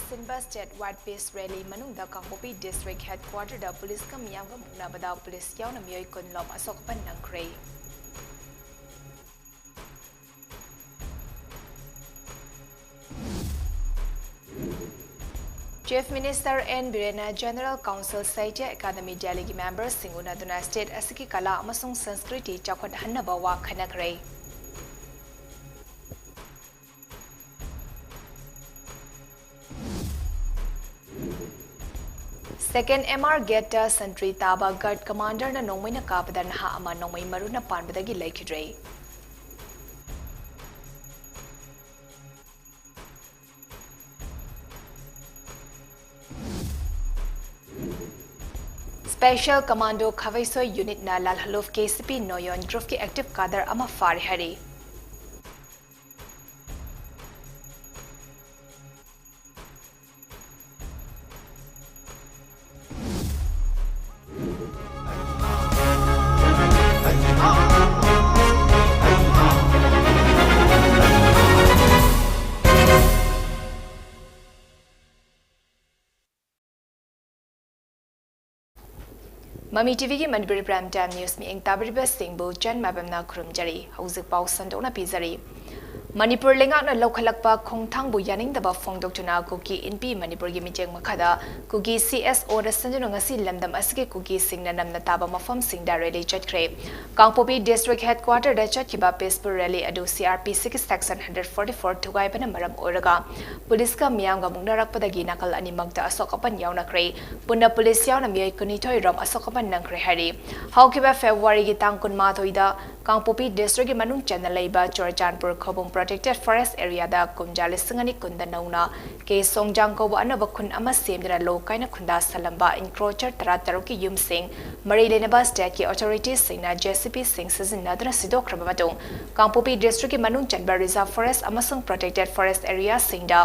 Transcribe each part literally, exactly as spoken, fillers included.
ꯁꯤꯟꯕ State Wide Peace Rally ꯃꯅꯨꯡꯗ ꯀꯥꯡꯄꯣꯛꯄꯤ District Headquarter ꯗ ꯄꯨꯂꯤꯁꯀ ꯃꯤꯌꯥꯝꯒ ꯃꯨꯛꯅꯕꯗ police ꯌꯥꯎꯅ ꯃꯤꯑꯣꯏ ꯀꯨꯟ ꯂꯣꯝ ꯑꯁꯣꯛ ꯑꯄꯟ ꯅꯪꯈ꯭ꯔꯦ꯫ Chief Minister N ꯕꯤꯔꯦꯟꯅ General Council Sahitya Academy ꯗꯦꯜꯂꯤꯒꯤ member ꯁꯤꯡ ꯎꯅꯗꯨꯅ state ꯑꯁꯤꯒꯤ ꯀꯂꯥ ꯑꯃꯁꯨꯡ ꯁꯪꯁꯀ꯭ꯔꯤꯇꯤ ꯆꯥꯎꯈꯠꯍꯟꯅꯕ ꯋꯥ ꯈꯟꯅꯈ꯭ꯔꯦ꯫ Second M R Gate ꯇ ꯁꯟꯇ꯭ꯔꯤ ꯇꯥꯕ guard commander ꯅ ꯅꯣꯡꯃꯩꯅ ꯀꯥꯞꯄꯗ ꯅꯍꯥ ꯑꯃ ꯅꯣꯡꯃꯩ ꯃꯔꯨꯅ ꯄꯥꯟꯕꯗꯒꯤ ꯂꯩꯈꯤꯗ꯭ꯔꯦ꯫ Special Commando ꯈꯥꯕꯩꯁꯣꯏ unit ꯅ ꯂꯥꯜꯍꯜꯂꯨꯞ K C P ꯅꯣꯌꯣꯟ group ꯀꯤ active cadre ꯑꯃ ꯐꯥꯔꯦ ꯍꯥꯏꯔꯤ꯫ ꯃꯃꯤ ꯇꯤꯚꯤꯒꯤ ꯃꯅꯤꯄꯨꯔꯤ Prime Time News ꯃꯤꯠꯌꯦꯡ ꯇꯥꯕꯤꯔꯤꯕꯁꯤꯡꯕꯨ ꯆꯟ ꯃꯥꯏꯕꯝꯅ ꯈꯨꯔꯨꯝꯖꯔꯤ꯫ ꯍꯧꯖꯤꯛ ꯄꯥꯎ ꯁꯟꯗꯣꯛꯅ ꯄꯤꯖꯔꯤ꯫ ꯃꯅꯤꯄꯨꯔ ꯂꯩꯉꯥꯛꯅ ꯂꯧꯈꯠꯂꯛꯄ ꯈꯣꯡꯊꯥꯡꯕꯨ ꯌꯥꯅꯤꯡꯗꯕ ꯐꯣꯡꯗꯣꯛꯇꯨꯅ ꯀꯨꯀꯤ ꯏꯟꯄꯤ ꯃꯅꯤꯄꯨꯔꯒꯤ ꯃꯤꯠꯌꯦꯡ ꯃꯈꯥꯗ ꯀꯨꯀꯤ C S O ꯅ ꯁꯤꯟꯗꯨꯅ ꯉꯁꯤ ꯂꯝꯗꯝ ꯑꯁꯤꯒꯤ ꯀꯨꯀꯤꯁꯤꯡꯅ ꯅꯝꯅ ꯇꯥꯕ ꯃꯐꯝꯁꯤꯡꯗ rally ꯆꯠꯈ꯭ꯔꯦ꯫ ꯀꯥꯡꯄꯣꯛꯄꯤ District Headquarter ꯗ ꯆꯠꯈꯤꯕ peaceful rally ꯑꯗꯨ C R P C ꯒꯤ section hundred forty-four ꯊꯨꯒꯥꯏꯕꯅ ꯃꯔꯝ ꯑꯣꯏꯔꯒ ꯄꯨꯂꯤꯁꯀ ꯃꯤꯌꯥꯝꯒ ꯃꯨꯛꯅꯔꯛꯄꯗꯒꯤ ꯅꯥꯀꯜ ꯑꯅꯤꯃꯛꯇ ꯑꯁꯣꯛ ꯑꯄꯟ ꯌꯥꯎꯅꯈ꯭ꯔꯦ꯫ ꯄꯨꯟꯅ ꯄꯨꯂꯤꯁ ꯌꯥꯎꯅ ꯃꯤꯑꯣꯏ ꯀꯨꯟꯅꯤꯊꯣꯏ ꯔꯣꯝ ꯑꯁꯣꯛ ꯑꯄꯟ ꯅꯪꯈ꯭ꯔꯦ ꯍꯥꯏꯔꯤ꯫ ꯍꯧꯈꯤꯕ February ꯒꯤ ꯇꯥꯡ ꯀꯨꯟꯃꯥꯊꯣꯏꯗ ꯀꯥꯡꯄꯣꯛꯄꯤ District ꯀꯤ ꯃꯅꯨꯡ ꯆꯟꯅ ꯂꯩꯕ ꯆꯨꯔꯆꯥꯟꯄꯨꯔ ꯈꯧꯕꯨꯝ Protected Forest Area ꯗ ꯀꯨꯝꯖꯥ ꯂꯤꯁꯤꯡ ꯑꯅꯤ ꯀꯨꯟꯗ ꯅꯧꯅ ꯀꯦ ꯁꯣꯡꯖꯥꯡ ꯀꯧꯕ ꯑꯅꯧꯕ ꯈꯨꯟ ꯑꯃ ꯁꯦꯝꯗꯨꯅ ꯂꯣ ꯀꯥꯏꯅ ꯈꯨꯟꯗꯥ ꯁꯜꯂꯝꯕ encroacher ꯇꯔꯥꯇꯔꯨꯛꯀꯤ ꯌꯨꯝꯁꯤꯡ ꯃꯔꯤ ꯂꯩꯅꯕ state ꯀꯤ authorities ꯁꯤꯡꯅ J C B ꯁꯤꯡ ꯁꯤꯖꯤꯟꯅꯗꯨꯅ ꯁꯤꯗꯣꯛꯈ꯭ꯔꯕ ꯃꯇꯨꯡ, ꯀꯥꯡꯄꯣꯛꯄꯤ District ꯀꯤ ꯃꯅꯨꯡ ꯆꯟꯕ Reserve Forest ꯑꯃꯁꯨꯡ Protected Forest Area ꯁꯤꯡꯗ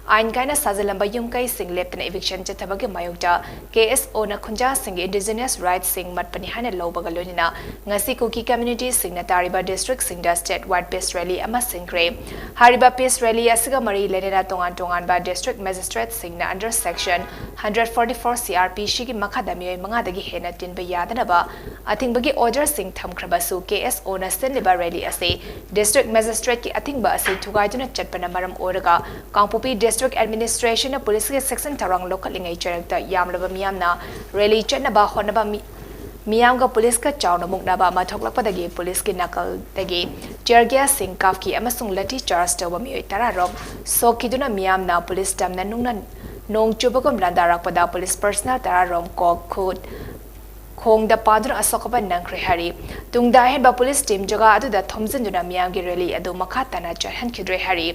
ꯑꯥꯏꯟ ꯀꯥꯏꯅ ꯁꯥꯖꯤꯜꯂꯝꯕ ꯌꯨꯝ ꯀꯩꯁꯤꯡ ꯂꯦꯞꯇꯅ eviction ꯆꯠꯊꯕꯒꯤ ꯃꯥꯌꯣꯛꯇ K S O ꯅ ꯈꯨꯟꯖꯥꯁꯤꯡꯒꯤ indigenous rights ꯁꯤꯡ ꯃꯠꯄꯅꯤ ꯍꯥꯏꯅ ꯂꯧꯕꯒ ꯂꯣꯏꯅꯅ ꯉꯁꯤ ꯀꯨꯀꯤ community ꯁꯤꯡ ꯅ ꯇꯥꯔꯤꯕ district ꯁꯤꯡꯗ state wide peace rally ꯑꯃ ꯁꯤꯟꯈ꯭ꯔꯦ꯫ ꯍꯥꯏꯔꯤꯕ peace rally ꯑꯁꯤꯒ ꯃꯔꯤ ꯂꯩꯅꯅ ꯇꯣꯉꯥꯟ ꯇꯣꯉꯥꯟꯕ district magistrate ꯁꯤꯡꯅ under section hundred forty-four C R P C ꯒꯤ ꯃꯈꯥꯗ ꯃꯤꯑꯣꯏ ꯃꯉꯥꯗꯒꯤ ꯍꯦꯟꯅ ꯇꯤꯟꯕ ꯌꯥꯗꯅꯕ ꯑꯊꯤꯡꯕꯒꯤ order ꯁꯤꯡ ꯊꯝꯈ꯭ꯔꯕꯁꯨ, K S O ꯅ ꯁꯤꯜꯂꯤꯕ rally ꯑꯁꯤ district magistrate ꯀꯤ ꯑꯊꯤꯡꯕ ꯑꯁꯤ ꯊꯨꯒꯥꯏꯗꯨꯅ ꯆꯠꯄꯅ ꯃꯔꯝ ꯑꯣꯏꯔꯒ, ꯀꯥꯡꯄꯣꯛꯄꯤ district administration ꯅ police ꯀꯤ ꯆꯦꯛꯁꯤꯟ ꯊꯧꯔꯥꯡ ꯂꯧꯈꯠꯂꯤꯉꯩ ꯆꯔꯛꯇ ꯌꯥꯝꯂꯕ ꯃꯤꯌꯥꯝꯅ rally ꯆꯠꯅꯕ ꯍꯣꯠꯅꯕ ꯃꯤ-, ꯃꯤꯌꯥꯝꯒ police ꯀ ꯆꯥꯎꯅ ꯃꯨꯛꯅꯕ ꯑꯃ ꯊꯣꯛꯂꯛꯄꯗꯒꯤ police ꯀꯤ ꯅꯥꯀꯜꯗꯒꯤ tear gas ꯁꯤꯡ ꯀꯥꯞꯈꯤ ꯑꯃꯁꯨꯡ ꯂꯥꯊꯤ charge ꯇꯧꯕ ꯃꯤꯑꯣꯏ ꯇꯔꯥ ꯔꯣꯝ ꯁꯣꯛꯈꯤꯗꯨꯅ ꯃꯤꯌꯥꯝꯅ police ꯇꯝꯅ ꯅꯨꯡꯅ ꯅꯣꯡ ꯆꯨꯕꯒꯨꯝ ꯂꯥꯟꯗꯥꯔꯛꯄꯗ police personnel ꯇꯔꯥ ꯔꯣꯝ ꯀꯣꯛ, ꯈꯨꯠ, ꯈꯣꯡꯗ ꯄꯥꯟꯗꯨꯅ ꯑꯁꯣꯛ ꯑꯄꯟ ꯅꯪꯈ꯭ꯔꯦ ꯍꯥꯏꯔꯤ꯫ ꯇꯨꯡꯗ ꯑꯍꯦꯟꯕ police team ꯖꯒꯥ ꯑꯗꯨꯗ ꯊꯣꯝꯖꯤꯟꯗꯨꯅ ꯃꯤꯌꯥꯝꯒꯤ rally ꯑꯗꯨ ꯃꯈꯥ ꯇꯥꯅ ꯆꯠꯍꯟꯈꯤꯗ꯭ꯔꯦ ꯍꯥꯏꯔꯤ꯫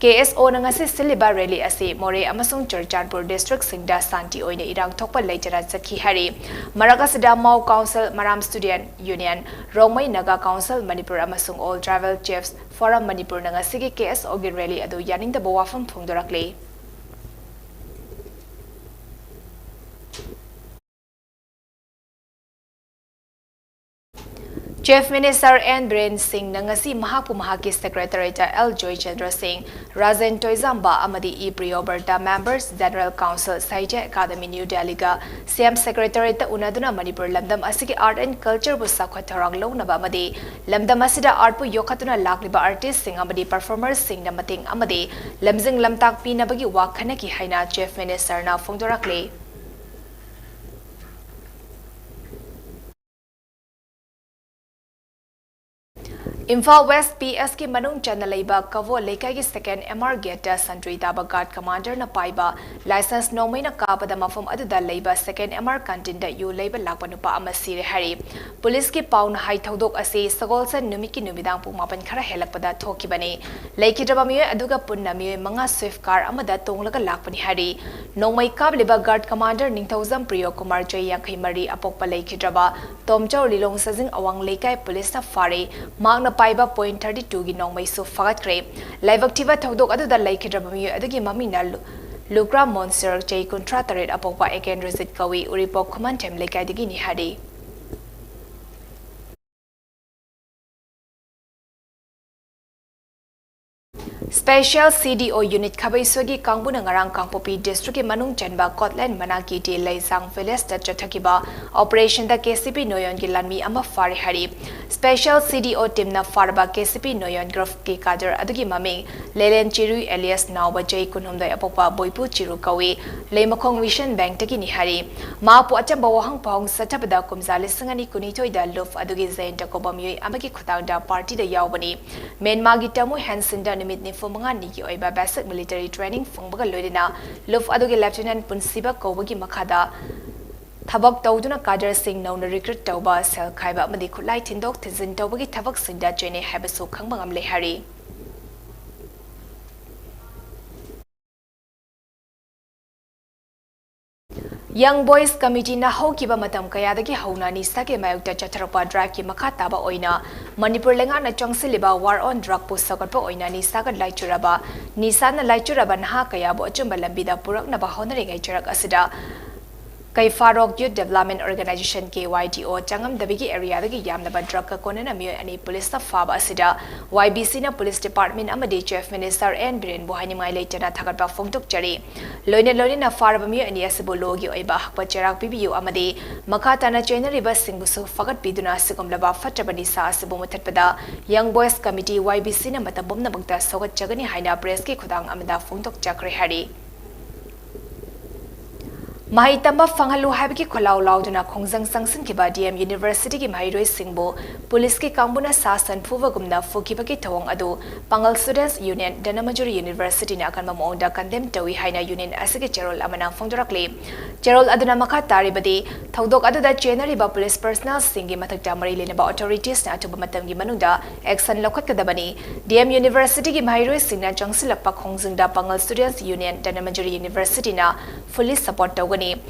K S O ꯅ ꯉꯁꯤ ꯁꯤꯜꯂꯤꯕ rally ꯑꯁꯤ ꯃꯣꯔꯦ ꯑꯃꯁꯨꯡ ꯆꯨꯔꯆꯥꯟꯄꯨꯔ district ꯁꯤꯡꯗ ꯁꯥꯟꯇꯤ ꯑꯣꯏꯅ ꯏꯔꯥꯡ ꯊꯣꯛꯄ ꯂꯩꯇꯅ ꯆꯠꯈꯤ ꯍꯥꯏꯔꯤ꯫ ꯃꯔꯛ ꯑꯁꯤꯗ Mao Council, Maram Student Union, Rongmei Naga Council Manipur ꯑꯃꯁꯨꯡ All Tribal Chiefs Forum Manipur ꯅ ꯉꯁꯤꯒꯤ K S O ꯒꯤ rally ꯑꯗꯨ ꯌꯥꯅꯤꯡꯗꯕ ꯋꯥꯐꯝ ꯐꯣꯡꯗꯣꯔꯛꯂꯤ꯫ Chief Minister N Biren Singh ꯅ ꯉꯁꯤ ꯃꯍꯥꯛꯄꯨ ꯃꯍꯥꯛꯀꯤ Secretariat ꯇ L Joychandra Singh, Rajen Toijamba ꯑꯃꯗꯤ E Priyobarta, Members, General Council, Sahitya Academy, New Delhi ꯒ C M Secretariat ꯇ ꯎꯅꯗꯨꯅ ꯃꯅꯤꯄꯨꯔ ꯂꯝꯗꯝ ꯑꯁꯤꯒꯤ art and culture ꯕꯨ ꯆꯥꯎꯈꯠ ꯊꯧꯔꯥꯡ ꯂꯧꯅꯕ ꯑꯃꯗꯤ ꯂꯝꯗꯝ ꯑꯁꯤꯗ art ꯄꯨ ꯌꯣꯛꯈꯠꯇꯨꯅ ꯂꯥꯛꯂꯤꯕ artist ꯁꯤꯡ ꯑꯃꯗꯤ performers ꯁꯤꯡꯅ ꯃꯇꯦꯡ ꯑꯃꯗꯤ ꯂꯝꯖꯤꯡ ꯂꯝꯇꯥꯛ ꯄꯤꯅꯕꯒꯤ ꯋꯥ ꯈꯟꯅꯈꯤ ꯍꯥꯏꯅ Chief Minister ꯅ ꯐꯣꯡꯗꯣꯔꯛꯂꯤ꯫ ꯏꯝꯐꯥꯜ West P S ꯀꯤ ꯃꯅꯨꯡ ꯆꯟꯅ ꯂꯩꯕ ꯀꯕꯣ ꯂꯩꯀꯥꯏꯒꯤ second M R gate ꯇ ꯁꯟꯇ꯭ꯔꯤ ꯇꯥꯕ guard commander ꯅ ꯄꯥꯏꯕ licence ꯅꯣꯡꯃꯩꯅ ꯀꯥꯞꯄꯗ ꯃꯐꯝ ꯑꯗꯨꯗ ꯂꯩꯕ second M R canteen ꯗ ꯌꯨ ꯂꯩꯕ ꯂꯥꯛꯄ ꯅꯨꯄꯥ ꯑꯃ ꯁꯤꯔꯦ ꯍꯥꯏꯔꯤ꯫ Police ꯀꯤ ꯄꯥꯎꯅ ꯍꯥꯏ ꯊꯧꯗꯣꯛ ꯑꯁꯤ ꯁꯒꯣꯜꯁꯦꯟ ꯅꯨꯃꯤꯠꯀꯤ ꯅꯨꯃꯤꯗꯥꯡ ꯄꯨꯡ ꯃꯥꯄꯟ ꯈꯔ ꯍꯦꯜꯂꯛꯄꯗ ꯊꯣꯛꯈꯤꯕꯅꯤ꯫ ꯂꯩꯈꯤꯗ꯭ꯔꯕ ꯃꯤꯑꯣꯏ ꯑꯗꯨꯒ ꯄꯨꯟꯅ ꯃꯤꯑꯣꯏ ꯃꯉꯥ Swift car ꯑꯃꯗ ꯇꯣꯡꯂꯒ ꯂꯥꯛꯄꯅꯤ ꯍꯥꯏꯔꯤ꯫ ꯅꯣꯡꯃꯩ ꯀꯥꯞꯂꯤꯕ guard commander ꯅꯤꯡꯊꯧꯖꯝ ꯄ꯭ꯔꯤꯌꯣ ꯀꯨꯃꯥꯔ, ꯆꯍꯤ ꯌꯥꯡꯈꯩ ꯃꯔꯤ, ꯑꯄꯣꯛꯄ ꯂꯩꯈꯤꯗ꯭ꯔꯕ ꯇꯣꯝꯆꯧ ꯂꯤꯂꯣꯡ ꯁꯖꯤꯡ ꯑꯋꯥꯡ ꯂꯩꯀꯥꯏ police ꯅ ꯐꯥꯔꯦ꯫ ꯃꯍꯥꯛꯅ ꯄꯥꯏꯕ point thirty two ꯒꯤ ꯅꯣꯡꯃꯩꯁꯨ ꯐꯥꯒꯠꯈ꯭ꯔꯦ꯫ ꯂꯥꯏꯕꯛ ꯊꯤꯕ ꯊꯧꯗꯣꯛ ꯑꯗꯨꯗ ꯂꯩꯈꯤꯗ꯭ꯔꯕ ꯃꯤꯑꯣꯏ ꯑꯗꯨꯒꯤ ꯃꯃꯤꯡꯅ ꯂꯨ-, ꯂꯨꯀ꯭ꯔꯥ ꯃꯣꯟꯁꯤꯔ, ꯆꯍꯤ ꯀꯨꯟꯊ꯭ꯔꯥ ꯇꯔꯦꯠ, ꯑꯄꯣꯛꯄ ꯑꯦꯀꯦꯟꯗ꯭ꯔꯖꯤꯠ ꯀꯧꯏ, ꯎꯔꯤꯄꯣꯛ ꯈꯨꯃꯟꯊꯦꯝ ꯂꯩꯀꯥꯏꯗꯒꯤꯅꯤ ꯍꯥꯏꯔꯤ꯫ Special C D O Unit ꯈꯥꯕꯩꯁꯣꯏꯒꯤ ꯀꯥꯡꯕꯨꯅ ꯉꯔꯥꯡ ꯀꯥꯡꯄꯣꯛꯄꯤ district ꯀꯤ ꯃꯅꯨꯡ ꯆꯟꯕ ꯀꯣꯠꯂꯦꯟ ꯃꯅꯥꯛꯀꯤ ꯇꯤ ꯂꯩꯖꯥꯡ village ꯇ ꯆꯠꯊꯈꯤꯕ operation ꯗ K C P ꯅꯣꯌꯣꯟꯒꯤ ꯂꯥꯟꯃꯤ ꯑꯃ ꯐꯥꯔꯦ ꯍꯥꯏꯔꯤ꯫ Special C D O team ꯅ ꯐꯥꯔꯕ K C P ꯅꯣꯌꯣꯟ ꯒ꯭ꯔꯨꯞ ꯀꯤ cadre ꯑꯗꯨꯒꯤ ꯃꯃꯤꯡ ꯂꯦꯂꯦꯟ ꯆꯤꯔꯨ alias ꯅꯥꯎꯕ, ꯆꯍꯤ ꯀꯨꯟꯍꯨꯝꯗꯣꯏ ꯑꯄꯣꯛꯄ ꯕꯣꯏꯄꯨ ꯆꯤꯔꯨ ꯀꯧꯏ꯫ ꯂꯩꯃꯈꯣꯡ ꯃꯤꯁꯟ ꯕꯦꯡꯛꯇꯒꯤꯅꯤ ꯍꯥꯏꯔꯤ꯫ ꯃꯍꯥꯛꯄꯨ ꯑꯆꯝꯕ ꯋꯥꯍꯪ ꯄꯥꯎꯍꯪ ꯆꯠꯊꯕꯗ ꯀꯨꯝꯖꯥ ꯂꯤꯁꯤꯡ ꯑꯅꯤ ꯀꯨꯟꯅꯤꯊꯣꯏꯗ ꯂꯨꯐ ꯑꯗꯨꯒꯤ ꯖꯌꯟꯇ ꯀꯧꯕ ꯃꯤꯑꯣꯏ ꯑꯃꯒꯤ ꯈꯨꯠꯊꯥꯡꯗ party ꯗ ꯌꯥꯎꯕꯅꯤ꯫ ꯃ꯭ꯌꯥꯟꯃꯥꯔꯒꯤ ꯇꯥꯃꯨ ꯍꯦꯟꯁꯤꯟꯗ ꯅꯨꯃꯤꯠ ꯅꯤꯐꯨ ꯃꯉꯥꯅꯤꯒꯤ ꯑꯣꯏꯕ basic military training ꯐꯪꯕꯒ ꯂꯣꯏꯅꯅ ꯂꯨꯐ ꯑꯗꯨꯒꯤ Lieutenant ꯄꯨꯟꯁꯤꯕ ꯀꯧꯕꯒꯤ ꯃꯈꯥꯗ ꯊꯕꯛ ꯇꯧꯗꯨꯅ cadre ꯁꯤꯡ ꯅꯧꯅ recruit ꯇꯧꯕ, ꯁꯦꯜ ꯈꯥꯏꯕ ꯑꯃꯗꯤ ꯈꯨꯠꯂꯥꯏ ꯊꯤꯟꯗꯣꯛ ꯊꯤꯟꯖꯤꯟ ꯇꯧꯕꯒꯤ ꯊꯕꯛꯁꯤꯡꯗ ꯆꯦꯟꯅꯩ ꯍꯥꯏꯕꯁꯨ ꯈꯪꯕ ꯉꯝꯂꯦ ꯍꯥꯏꯔꯤ꯫ Young Boys Committee ꯅ ꯍꯧꯈꯤꯕ ꯃꯇꯝ ꯀꯌꯥꯗꯒꯤ ꯍꯧꯅ ꯅꯤꯁꯥꯒꯤ ꯃꯥꯌꯣꯛꯇ ꯆꯠꯊꯔꯛꯄ drive ꯀꯤ ꯃꯈꯥ ꯇꯥꯕ ꯑꯣꯏꯅ ꯃꯅꯤꯄꯨꯔ ꯂꯩꯉꯥꯛꯅ ꯆꯪꯁꯤꯜꯂꯤꯕ war on drug ꯄꯨ ꯁꯧꯒꯠꯄ ꯑꯣꯏꯅ ꯅꯤꯁꯥꯒ ꯂꯥꯏꯆꯨꯔꯕ, ꯅꯤꯁꯥꯅ ꯂꯥꯏꯆꯨꯔꯕ ꯅꯍꯥ ꯀꯌꯥꯕꯨ ꯑꯆꯨꯝꯕ ꯂꯝꯕꯤꯗ ꯄꯨꯔꯛꯅꯕ ꯍꯣꯠꯅꯔꯤꯉꯩ ꯆꯔꯛ ꯑꯁꯤꯗ ꯀꯩꯐꯥꯔꯣꯛ Youth Development Organisation, K Y D O, ꯆꯪꯉꯝꯗꯕꯒꯤ area ꯗꯒꯤ ꯌꯥꯝꯂꯕ drug ꯀ ꯀꯣꯟꯅꯅ ꯃꯤꯑꯣꯏ ꯑꯅꯤ police ꯅ ꯐꯥꯕ ꯑꯁꯤꯗ Y B C ꯅ Police Department ꯑꯃꯗꯤ Chief Minister N ꯕꯤꯔꯦꯟꯕꯨ ꯍꯥꯏꯅꯤꯡꯉꯥꯏ ꯂꯩꯇꯅ ꯊꯥꯒꯠꯄ ꯐꯣꯡꯗꯣꯛꯆꯔꯤ꯫ ꯂꯣꯏꯅ ꯂꯣꯏꯅꯅ ꯐꯥꯔꯕ ꯃꯤꯑꯣꯏ ꯑꯅꯤ ꯑꯁꯤꯕꯨ law ꯒꯤ ꯑꯣꯏꯕ ꯍꯛꯄ ꯆꯩꯔꯥꯛ ꯄꯤꯕꯤꯌꯨ ꯑꯃꯗꯤ ꯃꯈꯥ ꯇꯥꯅ ꯆꯦꯟꯅꯔꯤꯕꯁꯤꯡꯕꯨꯁꯨ ꯐꯒꯠꯄꯤꯗꯨꯅ ꯑꯁꯤꯒꯨꯝꯂꯕ ꯐꯠꯇ꯭ꯔꯕ ꯅꯤꯁꯥ ꯑꯁꯤꯕꯨ ꯃꯨꯊꯠꯄꯗ Young Boys Committee, Y B C ꯅ ꯃꯇꯝ ꯄꯨꯝꯅꯃꯛꯇ ꯁꯧꯒꯠꯆꯒꯅꯤ ꯍꯥꯏꯅ press ꯀꯤ ꯈꯨꯠꯊꯥꯡ ꯑꯃꯗ ꯐꯣꯡꯗꯣꯛꯆꯈ꯭ꯔꯦ ꯍꯥꯏꯔꯤ꯫ ꯃꯍꯩ ꯇꯝꯕ ꯐꯪꯍꯜꯂꯨ ꯍꯥꯏꯕꯒꯤ ꯈꯣꯜꯂꯥꯎ ꯂꯥꯎꯗꯨꯅ ꯈꯣꯡꯖꯪ ꯆꯪꯁꯤꯟꯈꯤꯕ D M University ꯒꯤ ꯃꯍꯩꯔꯣꯏꯁꯤꯡꯕꯨ police ꯀꯤ ꯀꯥꯡꯕꯨꯅ ꯁꯥ ꯁꯟ ꯐꯨꯕꯒꯨꯝꯅ ꯐꯨꯈꯤꯕꯒꯤ ꯊꯧꯑꯣꯡ ꯑꯗꯨ Pangal Students Union, Dhanamajuri University ꯅ ꯑꯀꯟꯕ ꯃꯑꯣꯡꯗ condemn ꯇꯧꯏ ꯍꯥꯏꯅ union ꯑꯁꯤꯒꯤ ꯆꯦꯔꯣꯜ ꯑꯃꯅ ꯐꯣꯡꯗꯣꯔꯛꯂꯤ꯫ ꯆꯦꯔꯣꯜ ꯑꯗꯨꯅ ꯃꯈꯥ ꯇꯥꯔꯤꯕꯗꯤ, ꯊꯧꯗꯣꯛ ꯑꯗꯨꯗ ꯆꯦꯟꯅꯔꯤꯕ police personnel ꯁꯤꯡꯒꯤ ꯃꯊꯛꯇ ꯃꯔꯤ ꯂꯩꯅꯕ authorities ꯅ ꯑꯊꯨꯕ ꯃꯇꯝꯒꯤ ꯃꯅꯨꯡꯗ action ꯂꯧꯈꯠꯀꯗꯕꯅꯤ꯫ D M University ꯒꯤ ꯃꯍꯩꯔꯣꯏꯁꯤꯡꯅ ꯆꯪꯁꯤꯜꯂꯛꯄ ꯈꯣꯡꯖꯪꯗ Pangal Students Union, Dhanamajuri University ꯅ fully support ꯇꯧꯒꯅꯤ꯫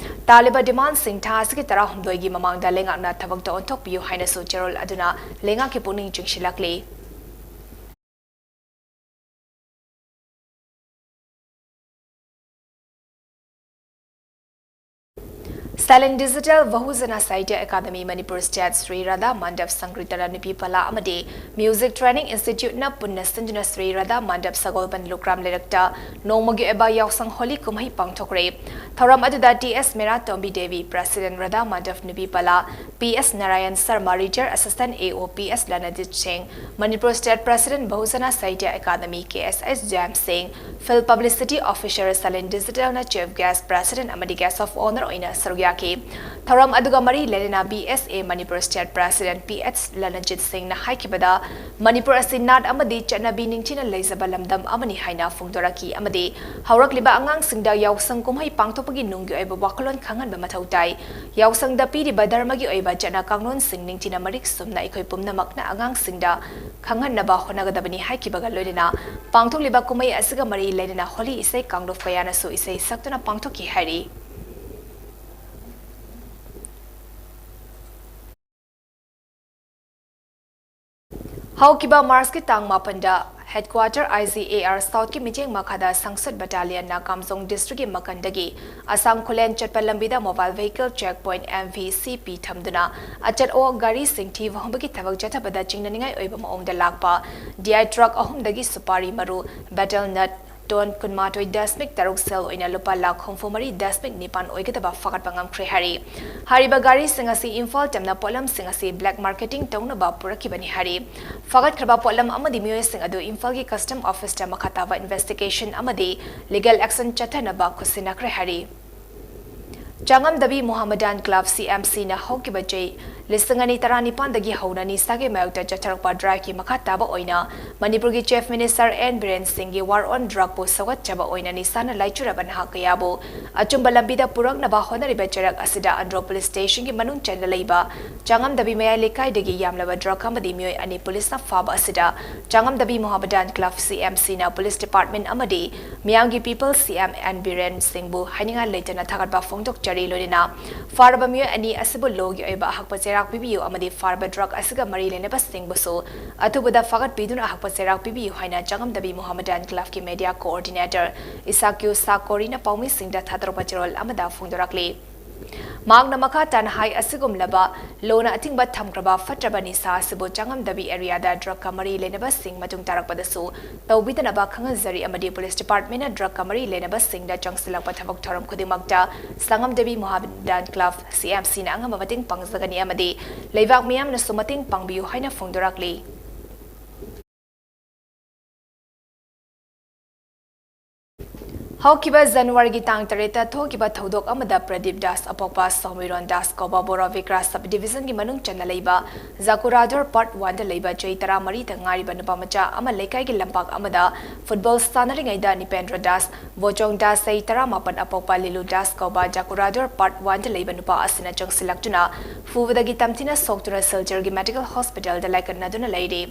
ꯇꯥꯂꯤꯕ demand ꯁꯤꯡ ꯊꯥ ꯑꯁꯤꯒꯤ ꯇꯔꯥꯍꯨꯝꯗꯣꯏꯒꯤ ꯃꯃꯥꯡꯗ ꯂꯩꯉꯥꯛꯅ ꯊꯕꯛꯇ ꯑꯣꯟꯊꯣꯛꯄꯤꯌꯨ ꯍꯥꯏꯅꯁꯨ ꯆꯦꯔꯣꯜ ꯑꯗꯨꯅ ꯂꯩꯉꯥꯛꯀꯤ ꯄꯨꯛꯅꯤꯡ ꯆꯤꯡꯁꯤꯜꯂꯛꯂꯤ꯫ Silent Digital ꯚꯍꯨꯖꯅ ꯁꯥꯍꯤꯇ꯭ꯌ ꯑꯦꯀꯥꯗꯃꯤ ꯃꯅꯤꯄꯨꯔ ꯁ꯭ꯇꯦꯠ ꯁ꯭ꯔꯤ ꯔꯥꯙꯥ ꯃꯥꯟꯗꯞ ꯁꯪꯀ꯭ꯔꯤꯇꯅ ꯅꯨꯄꯤ ꯄꯂꯥ ꯑꯃꯗꯤ ꯃ꯭ꯌꯨꯖꯤꯛ ꯇ꯭ꯔꯦꯅꯤꯡ ꯏꯟꯁꯇꯤꯇ꯭ꯌꯨꯠꯅ ꯄꯨꯟꯅ ꯁꯤꯟꯗꯨꯅ ꯁ꯭ꯔꯤ ꯔꯥꯙꯥ ꯃꯥꯟꯗꯞ ꯁꯒꯣꯜꯕꯟ ꯂꯨꯀ꯭ꯔꯥꯝ ꯂꯩꯔꯛꯇ ꯅꯣꯡꯃꯒꯤ ꯑꯣꯏꯕ ꯌꯥꯎꯁꯪ ꯍꯣꯂꯤ ꯀꯨꯝꯍꯩ ꯄꯥꯡꯊꯣꯛꯈ꯭ꯔꯦ꯫ ꯊꯧꯔꯝ ꯑꯗꯨꯗ T S Meratombi Devi, president Radha Mandap ꯅꯨꯄꯤ ꯄꯂꯥ, P S Narayan Sharma, retired assistant A O P S Lanjit Singh, Manipur state president ꯚꯍꯨꯖꯅ Sahitya academy K S S Jayan Singh, field publicity officer silent ꯗꯤꯖꯤꯇꯦꯜꯅ ꯆꯤꯐ ꯒꯦꯁ꯭ꯠ, ꯄ꯭ꯔꯦꯁꯤꯗꯦꯟꯠ ꯑꯃꯗꯤ ꯒꯦꯁ꯭ꯠ ꯑꯣꯐ ꯑꯣꯅꯔ ꯑꯣꯏꯅ ꯁꯔꯨꯛ ꯌꯥꯈꯤ꯫ ꯊꯧꯔꯝ ꯑꯗꯨꯒ ꯃꯔꯤ ꯂꯩꯅꯅ B S A Manipur state president P S Lanjit ꯁꯤꯡꯅ ꯍꯥꯏꯈꯤꯕꯗ, ꯃꯅꯤꯄꯨꯔ ꯑꯁꯤ ꯅꯥꯠ ꯑꯃꯗꯤ ꯆꯠꯅꯕꯤ ꯅꯤꯡꯊꯤꯅ ꯂꯩꯖꯕ ꯂꯝꯗꯝ ꯑꯃꯅꯤ ꯍꯥꯏꯅ ꯐꯣꯡꯗꯣꯔꯛꯈꯤ ꯑꯃꯗꯤ ꯍꯧꯔꯛꯂꯤꯕ ꯑꯉꯥꯡꯁꯤꯡꯗ ꯌꯥꯎꯁꯪ ꯀꯨꯝꯍꯩ ꯄꯥꯡꯊꯣꯛꯄꯒꯤ ꯅꯨꯡꯒꯤ ꯑꯣꯏꯕ ꯋꯥꯈꯜꯂꯣꯟ ꯈꯪꯍꯟꯕ ꯃꯊꯧ ꯇꯥꯏ꯫ ꯌꯥꯎꯁꯪꯗ ꯄꯤꯔꯤꯕ ꯙꯔꯃꯒꯤ ꯑꯣꯏꯕ ꯆꯠꯅ ꯀꯥꯡꯂꯣꯟꯁꯤꯡ ꯅꯤꯡꯊꯤꯅ ꯃꯔꯤꯛ ꯆꯨꯝꯅ ꯑꯩꯈꯣꯏ ꯄꯨꯝꯅꯃꯛꯅ ꯑꯉꯥꯡꯁꯤꯡꯗ ꯈꯪꯍꯟꯅꯕ ꯍꯣꯠꯅꯒꯗꯕꯅꯤ ꯍꯥꯏꯈꯤꯕꯒ ꯂꯣꯏꯅꯅ, ꯄꯥꯡꯊꯣꯛꯂꯤꯕ ꯀꯨꯝꯍꯩ ꯑꯁꯤꯒ ꯃꯔꯤ ꯂꯩꯅꯅ ꯍꯣꯂꯤ ꯏꯁꯩ ꯀꯥꯡꯂꯨꯞ ꯀꯌꯥꯅꯁꯨ ꯏꯁꯩ ꯁꯛꯇꯨꯅ ꯄꯥꯡꯊꯣꯛꯈꯤ ꯍꯥꯏꯔꯤ꯫ ꯍꯧꯈꯤꯕ ꯃꯥꯔꯆꯀꯤ ꯇꯥꯡ ꯃꯥꯄꯟꯗ headquarter I G A R ꯁꯥꯎꯠꯀꯤ ꯃꯤꯠꯌꯦꯡ ꯃꯈꯥꯗ ꯁꯪꯁꯗ ꯕꯠꯇꯥꯂꯤꯌꯟꯅ ꯀꯥꯝꯖꯣꯡ ꯗꯤꯁꯇ꯭ꯔꯤꯛꯀꯤ ꯃꯀꯟꯗꯒꯤ ꯑꯁꯥꯝ ꯈꯨꯂꯦꯟ ꯆꯠꯄ ꯂꯝꯕꯤꯗ mobile vehicle check point, M V C ꯄꯤ, ꯊꯝꯗꯨꯅ ꯑꯆꯠ ꯑꯣꯛ ꯒꯥꯔꯤꯁꯤꯡ ꯊꯤꯕ ꯍꯨꯝꯕꯒꯤ ꯊꯕꯛ ꯆꯠꯊꯕꯗ ꯆꯤꯡꯅꯅꯤꯡꯉꯥꯏ ꯑꯣꯏꯕ ꯃꯑꯣꯡꯗ ꯂꯥꯛꯄ ꯗꯤ ꯑꯥꯏ ꯇ꯭ꯔꯛ ꯑꯍꯨꯝꯗꯒꯤ ꯁꯨꯄꯥꯔꯤ ꯃꯔꯨ, ꯕꯦꯇꯜ ꯅꯠ, ꯇꯣꯟ ꯀꯨꯟꯃꯥꯊꯣꯏ ꯗꯁꯃꯤꯛ ꯇꯔꯨꯛ, ꯁꯦꯜ ꯑꯣꯏꯅ ꯂꯨꯄꯥ ꯂꯥꯈ ꯍꯨꯝꯐꯨ ꯃꯔꯤ ꯗꯁꯃꯤꯛ ꯅꯤꯄꯥꯟ ꯑꯣꯏꯒꯗꯕ ꯐꯥꯒꯠꯄ ꯉꯝꯈ꯭ꯔꯦ ꯍꯥꯏꯔꯤ꯫ ꯍꯥꯏꯔꯤꯕ ꯒꯥꯔꯤꯁꯤꯡ ꯑꯁꯤ ꯏꯝꯐꯥꯜ ꯇꯝꯅ ꯄꯣꯠꯂꯝꯁꯤꯡ ꯑꯁꯤ ꯕ꯭ꯂꯦꯛ ꯃꯥꯔꯀꯦꯇꯤꯡ ꯇꯧꯅꯕ ꯄꯨꯔꯛꯈꯤꯕꯅꯤ ꯍꯥꯏꯔꯤ꯫ ꯐꯥꯒꯠꯈ꯭ꯔꯕ ꯄꯣꯠꯂꯝ ꯑꯃꯗꯤ ꯃꯤꯑꯣꯏꯁꯤꯡ ꯑꯗꯨ ꯏꯝꯐꯥꯜꯒꯤ ꯀꯁꯇꯝ ꯑꯣꯐꯤꯁꯇ ꯃꯈꯥ ꯇꯥꯕ ꯏꯟꯚꯦꯁꯇꯤꯒꯦꯁꯟ ꯑꯃꯗꯤ ꯂꯤꯒꯦꯜ ꯑꯦꯛꯁꯟ ꯆꯠꯊꯅꯕ ꯈꯨꯠꯁꯤꯟꯅꯈ꯭ꯔꯦ ꯍꯥꯏꯔꯤ꯫ ꯆꯥꯉꯝꯗꯕꯤ ꯃꯣꯍꯥꯃꯗꯥꯟ ꯀ꯭ꯂꯕ, ꯁꯤ ꯑꯦꯝ ꯁꯤꯅ ꯍꯧꯈꯤꯕ ꯆꯍꯤ ꯂꯤꯁꯤꯡ ꯑꯅꯤ ꯇꯔꯥꯅꯤꯄꯥꯟꯗꯒꯤ ꯍꯧꯅ ꯅꯤꯁꯥꯒꯤ ꯃꯥꯌꯣꯛꯇ ꯆꯠꯊꯔꯛꯄ ꯗ꯭ꯔꯥꯏꯚꯀꯤ ꯃꯈꯥ ꯇꯥꯕ ꯑꯣꯏꯅ ꯃꯅꯤꯄꯨꯔꯒꯤ ꯆꯤꯐ ꯃꯤꯅꯤꯁꯇꯔ ꯑꯦꯟ ꯕꯤꯔꯦꯟ ꯁꯤꯡꯒꯤ ꯋꯥꯔ ꯑꯣꯟ ꯗ꯭ꯔꯒꯄꯨ ꯁꯧꯒꯠꯆꯕ ꯑꯣꯏꯅ ꯅꯤꯁꯥꯅ ꯂꯥꯏꯆꯨꯔꯕ ꯅꯍꯥ ꯀꯌꯥꯕꯨ ꯑꯆꯨꯝꯕ ꯂꯝꯕꯤꯗ ꯄꯨꯔꯛꯅꯕ ꯍꯣꯠꯅꯔꯤꯕ ꯆꯔꯛ ꯑꯁꯤꯗ ꯑꯟꯗ꯭ꯔꯣ ꯄꯨꯂꯤꯁ ꯁ꯭ꯇꯦꯁꯟꯒꯤ ꯃꯅꯨꯡ ꯆꯟꯅ ꯂꯩꯕ ꯆꯥꯉꯝꯗꯕꯤ ꯃꯌꯥꯏ ꯂꯩꯀꯥꯏꯗꯒꯤ ꯌꯥꯝꯂꯕ ꯗ꯭ꯔꯒ ꯑꯃꯗꯤ ꯃꯤꯑꯣꯏ ꯑꯅꯤ ꯄꯨꯂꯤꯁꯅ ꯐꯥꯕ ꯑꯁꯤꯗ ꯆꯥꯉꯝꯗꯕꯤ ꯃꯣꯍꯥꯃꯗꯥꯟ ꯀ꯭ꯂꯕ, ꯁꯤ ꯑꯦꯝ ꯁꯤꯅ ꯄꯨꯂꯤꯁ ꯗꯤꯄꯥꯔꯠꯃꯦꯟꯠ ꯑꯃꯗꯤ ꯃꯤꯌꯥꯝꯒꯤ ꯄꯤꯄꯜ ꯁꯤ ꯑꯦꯝ ꯑꯦꯟ ꯕꯤꯔꯦꯟ ꯁꯤꯡꯕꯨ ꯍꯥꯏꯅꯤꯡꯉꯥꯏ ꯂꯩꯇꯅ ꯊꯥꯒꯠꯄ ꯐꯣꯡꯗꯣꯛꯆꯔꯤ꯫ ꯂꯣꯏꯅꯅ ꯐꯥꯔꯕ ꯃꯤꯑꯣꯏ ꯑꯅꯤ ꯑꯁꯤꯕꯨ ꯂꯣꯒꯤ ꯑꯣꯏꯕ ꯑꯍꯛꯄ ꯆꯩꯔꯥꯛ ꯄꯤꯕꯤꯌꯨ ꯑꯃꯗꯤ ꯐꯥꯔꯕ ꯗ꯭ꯔꯒ ꯑꯁꯤꯒ ꯃꯔꯤ ꯂꯩꯅꯕꯁꯤꯡꯕꯨꯁꯨ ꯑꯊꯨꯕꯗ ꯐꯥꯒꯠꯄꯤꯗꯨꯅ ꯑꯍꯛꯄ ꯆꯩꯔꯥꯛ ꯄꯤꯕꯤꯌꯨ ꯍꯥꯏꯅ ꯆꯥꯉꯝꯗꯕꯤ ꯃꯣꯍꯥꯃꯗꯥꯟ ꯀ꯭ꯂꯕꯀꯤ ꯃꯦꯗꯤꯌꯥ ꯀꯣꯑꯣꯔꯗꯤꯅꯦꯇꯔ ꯏꯁꯥꯀ꯭ꯌꯨ ꯁꯥꯀꯣꯔꯤꯅ ꯄꯥꯎꯃꯤꯁꯤꯡꯗ ꯊꯥꯗꯣꯔꯛꯄ ꯆꯦꯔꯣꯜ ꯑꯃꯗ ꯐꯣꯡꯗꯣꯔꯛꯂꯤ꯫ ꯃꯍꯥꯛꯅ ꯃꯈꯥ ꯇꯥꯅ ꯍꯥꯏ, ꯑꯁꯤꯒꯨꯝꯂꯕ ꯂꯣꯅ ꯑꯊꯤꯡꯕ ꯊꯝꯈ꯭ꯔꯕ ꯐꯠꯇ꯭ꯔꯕ ꯅꯤꯁꯥ ꯑꯁꯤꯕꯨ ꯆꯥꯉꯝꯗꯕꯤ ꯑꯦꯔꯤꯌꯥꯗ ꯗ꯭ꯔꯒꯀ ꯃꯔꯤ ꯂꯩꯅꯕꯁꯤꯡ ꯃꯇꯨꯡ ꯇꯥꯔꯛꯄꯗꯁꯨ ꯇꯧꯕꯤꯗꯅꯕ ꯈꯪꯍꯟꯖꯔꯤ ꯑꯃꯗꯤ ꯄꯨꯂꯤꯁ ꯗꯤꯄꯥꯔꯠꯃꯦꯟꯅ ꯗ꯭ꯔꯒꯀ ꯃꯔꯤ ꯂꯩꯅꯕꯁꯤꯡꯗ ꯆꯪꯁꯤꯜꯂꯛꯄ ꯊꯕꯛ ꯊꯧꯔꯝ ꯈꯨꯗꯤꯡꯃꯛꯇ ꯆꯥꯉꯝꯗꯕꯤ ꯃꯣꯍꯥꯃꯦꯗꯥꯟ ꯀ꯭ꯂꯕ, ꯁꯤ ꯑꯦꯝ ꯁꯤꯅ ꯑꯉꯝꯕ ꯃꯇꯦꯡ ꯄꯥꯡꯖꯒꯅꯤ ꯑꯃꯗꯤ ꯂꯩꯕꯥꯛ ꯃꯤꯌꯥꯝꯅꯁꯨ ꯃꯇꯦꯡ ꯄꯥꯡꯕꯤꯌꯨ ꯍꯥꯏꯅ ꯐꯣꯡꯗꯣꯔꯛꯂꯤ꯫ ꯍꯧꯈꯤꯕ ꯖꯅꯋꯥꯔꯤꯒꯤ ꯇꯥꯡ ꯇꯔꯦꯠꯇ ꯊꯣꯛꯈꯤꯕ ꯊꯧꯗꯣꯛ ꯑꯃꯗ ꯄ꯭ꯔꯗꯤꯞ ꯗꯥꯁ ꯑꯄꯣꯛꯄ ꯁꯣꯃꯤꯔꯣꯟ ꯗꯥꯁ ꯀꯧꯕ ꯕꯣꯔꯣ ꯚꯤꯀ꯭ꯔꯥ ꯁꯕ ꯗꯤꯚꯤꯖꯟꯒꯤ ꯃꯅꯨꯡ ꯆꯟꯅ ꯂꯩꯕ ꯖꯥꯀꯨꯔꯥꯗꯣꯔ ꯄꯥꯔꯠ ꯋꯥꯟꯗ ꯂꯩꯕ ꯆꯍꯤ ꯇꯔꯥꯃꯔꯤꯗ ꯉꯥꯏꯔꯤꯕ ꯅꯨꯄꯥ ꯃꯆꯥ ꯑꯃ ꯂꯩꯀꯥꯏꯒꯤ ꯂꯝꯄꯥꯛ ꯑꯃꯗ ꯐꯨꯠꯕꯣꯜ ꯁꯥꯟꯅꯔꯤꯉꯩꯗ ꯅꯤꯄꯦꯟꯗ꯭ꯔ ꯗꯥꯁ, ꯕꯣꯆꯣꯡ ꯗꯥꯁ ꯆꯍꯤ ꯇꯔꯥꯃꯥꯄꯟ ꯑꯄꯣꯛꯄ ꯂꯤꯂꯨ ꯗꯥꯁ ꯀꯧꯕ ꯖꯥꯀꯨꯔꯥꯗꯣꯔ ꯄꯥꯔꯠ ꯋꯥꯟꯗ ꯂꯩꯕ ꯅꯨꯄꯥ ꯑꯁꯤꯅ ꯆꯪꯁꯤꯜꯂꯛꯇꯨꯅ ꯐꯨꯕꯗꯒꯤ ꯇꯝꯊꯤꯅ ꯁꯣꯛꯇꯨꯅ ꯁꯤꯜꯆꯔꯒꯤ ꯃꯦꯗꯤꯀꯦꯜ ꯍꯣꯁꯄꯤꯇꯥꯜꯗ ꯂꯥꯏꯀꯠꯅꯗꯨꯅ ꯂꯩꯔꯤ꯫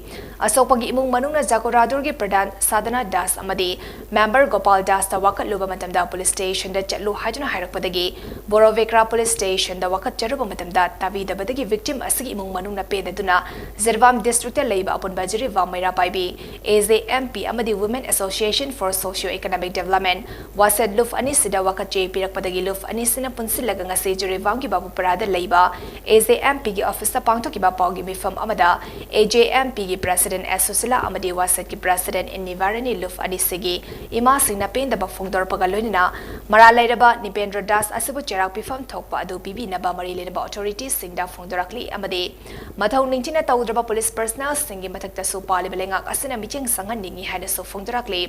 ꯑꯁꯣꯛꯄꯒꯤ ꯏꯃꯨꯡ ꯃꯅꯨꯡꯅ ꯖꯥꯀꯨꯔꯥꯗꯣꯔꯒꯤ ꯄ꯭ꯔꯙꯥꯟ ꯁꯥꯗꯅꯥ ꯗꯥꯁ ꯑꯃꯗꯤ ꯃꯦꯝꯕꯔ ꯒꯣꯄꯥꯜ ꯗꯥꯁꯇ ꯋꯥꯀꯠꯂꯨꯕ ꯃꯇꯝꯗ ꯄꯨꯂꯤꯁ ꯁ꯭ꯇꯦꯁꯟꯗ ꯆꯠꯂꯨ ꯍꯥꯏꯗꯨꯅ ꯍꯥꯏꯔꯛꯄꯗꯒꯤ ꯕꯣꯔꯣꯚꯦꯀ꯭ꯔꯥ ꯄꯨꯂꯤꯁ ꯁ꯭ꯇꯦꯁꯟꯗ ꯋꯥꯀꯠꯆꯔꯨꯕ ꯃꯇꯝꯗ ꯇꯥꯕꯤꯗꯕꯗꯒꯤ ꯚꯤꯛꯇꯤꯝ ꯑꯁꯤꯒꯤ ꯏꯃꯨꯡ ꯃꯅꯨꯡꯅ ꯄꯦꯟꯗꯗꯨꯅ ꯖꯤꯔꯤꯕꯥꯝ ꯗꯤꯁꯇ꯭ꯔꯤꯛꯇ ꯂꯩꯕ ꯑꯄꯨꯟꯕ ꯖꯤꯔꯤꯕꯥꯝ ꯃꯩꯔꯥ ꯄꯥꯏꯕꯤ, ꯑꯦ ꯖꯦ ꯑꯦꯝ ꯄꯤ ꯑꯃꯗꯤ Women Association for Socio Economic Development, ꯋꯥꯁꯦꯠ ꯂꯨꯞ ꯑꯅꯤꯁꯤꯗ ꯋꯥꯀꯠ ꯆꯦ ꯄꯤꯔꯛꯄꯗꯒꯤ ꯂꯨꯞ ꯑꯅꯤꯁꯤꯅ ꯄꯨꯟꯁꯤꯜꯂꯒ ꯉꯁꯤ ꯖꯤꯔꯤꯕꯥꯝꯒꯤ ꯕꯥꯕꯨꯄꯔꯥꯗ ꯂꯩꯕ ꯑꯦ ꯖꯦ ꯑꯦꯝ ꯄꯤꯒꯤ ꯑꯣꯐꯤꯁꯇ ꯄꯥꯡꯊꯣꯛꯈꯤꯕ ꯄꯥꯎꯒꯤ ꯃꯤꯐꯝ ꯑꯃꯗ ꯑꯦ ꯖꯦ ꯑꯦꯝ ꯄꯤꯒꯤ ꯄ꯭ꯔꯦꯁꯤꯗꯦꯟ ꯑꯦꯁ ꯁꯨꯁꯤꯂꯥ ꯑꯃꯗꯤ ꯋꯥꯁꯦꯠꯀꯤ ꯄ꯭ꯔꯦꯁꯤꯗꯦꯟ ꯑꯦꯟ ꯅꯤꯚꯥꯔꯥꯅꯤ ꯂꯨꯞ ꯑꯅꯤꯁꯤꯒꯤ ꯏꯃꯥꯁꯤꯡꯅ ꯄꯦꯟꯗꯕ ꯐꯣꯡꯗꯣꯔꯛꯄꯒ ꯂꯣꯏꯅꯅ ꯃꯔꯥꯜ ꯂꯩꯔꯕ ꯅꯤꯄꯦꯟꯗ꯭ꯔ ꯗꯥꯁ ꯑꯁꯤꯕꯨ ꯆꯩꯔꯥꯛ ꯄꯤꯐꯝ ꯊꯣꯛꯄ ꯑꯗꯨ ꯄꯤꯕꯤꯅꯕ ꯃꯔꯤ ꯂꯩꯅꯕ ꯑꯣꯊꯣꯔꯤꯇꯤꯁꯤꯡꯗ ꯐꯣꯡꯗꯣꯔꯛꯂꯤ ꯑꯃꯗꯤ ꯃꯊꯧ ꯅꯤꯡꯊꯤꯅ ꯇꯧꯗ꯭ꯔꯕ ꯄꯨꯂꯤꯁ ꯄꯔꯁꯅꯦꯜꯁꯤꯡꯒꯤ ꯃꯊꯛꯇꯁꯨ ꯄꯥꯜꯂꯤꯕ ꯂꯩꯉꯥꯛ ꯑꯁꯤꯅ ꯃꯤꯠꯌꯦꯡ ꯆꯪꯍꯟꯅꯤꯡꯏ ꯍꯥꯏꯅꯁꯨ ꯐꯣꯡꯗꯣꯔꯛꯂꯤ꯫